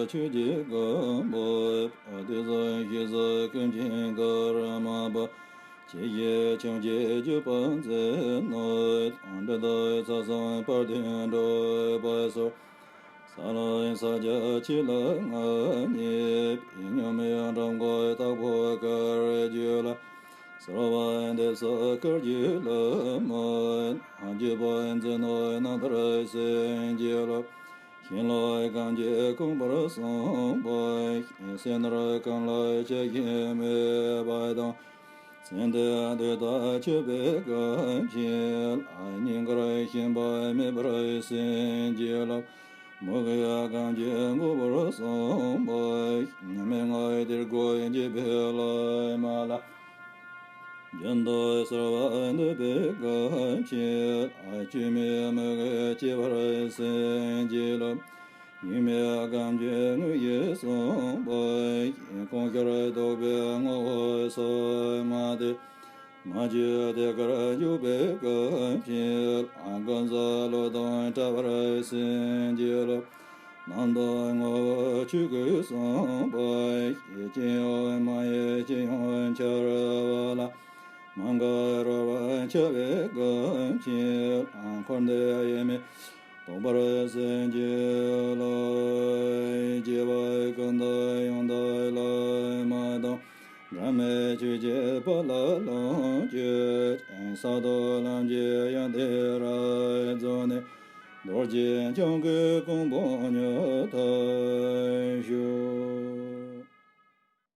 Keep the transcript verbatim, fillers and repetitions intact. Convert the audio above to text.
ཆོས་ཀྱི་སྒོ་འབུབས། དུས་གསུམ་གཤེགས་སུ་ཀུན་མཁྱེན་ཀརྨ་པ། ཆོས་ཀྱི་ཆོས་ཀྱི་བརྒྱུད་པ་མཛད་ནོ། འབྲི་དང་ཚར་གསུམ་བར་དུ་འགྲོ་བའི་སར། ས་ལམ་ས་སྐྱ་ཆོས་ལ་མངའ་བརྙེས། པའི་མཉམ་མེད་འགྲོ་མགོན་དྭགས་པོ་དཀར་རྒྱུད་ལ། གསོལ་བ་འདེབས་སོ་བཀའ་བརྒྱུད་བླ་མ། བརྒྱུད་པ་མཛད་ནོ་རྣམ་ཐར་སེང་གེ་ལ། ཤིང་ལ་གང་གི་ཀུན་པར་གསུངས་པ། སེམས་ནོར་གང་ལ་ཆགས་ཞེན་མེད་པ་དང་། སེམས་དེ་དུས་དང་མཆོད་པའི་སྐབས་ཕྱིར། སྙིང་གར་ཤིང་པ་མེ་འབར་སེང་གེ་ལ། མུ་གེ་གང་གིས་འགུགས་པར་གསུངས་པ། མན་ངག་དྲིལ་བུ་འཇིགས་པའི་བླ་མ་ལ། རྒྱུན་དུ་གསོལ་བ་འདེབས་པའི་སྐབས་ཕྱིར། བཅོས་མའི་མུ་གེ་སྐྱེ་བར་སེང་གེ་ལ། ཡིད་མེད་གང་གིས་ངུ་ཞེས་གསུངས་པ། ཁོང་ཁྱོད་རྟོག་པའི་ངོ་བོ་སོ་མ་སྟེ། མ་བཅོས་དེ་ཀར་འཇུག་པའི་སྐབས་ཕྱིར། ཀུན་རྫོབ་བློ་དང་བྲལ་བར་སེང་གེ་ལ། རྣམ་དག་ངོ་བོ་ཆོས་སྐུ་གསུངས་པ། ཅི་ཡང་མ་ཡིན་ཅི་ཡང་འཆར་བ་ལ། མ་འགགས་རོལ་པར་འཆར་བའི་སྐབས་ཕྱིར། འཁོར་འདས་དབྱེར་མེད་རྟོགས་པར་སེང་གེ་ལ། སྐྱེ་བ་ཀུན་ཏུ་ཡང་དག་བླ་མ་དང་། འབྲལ་མེད་ཆོས་ཀྱི་དཔལ་ལ་ལོངས་སྤྱོད་ཅིང་། ས་རྡོ་ལམ་གྱི་ཡང་དེ་རབ་རྫོགས་ནས། རྡོ་རྗེ་འཆང་གི་གོ་འཕང་མྱུར་ཐོབ་ཤོག།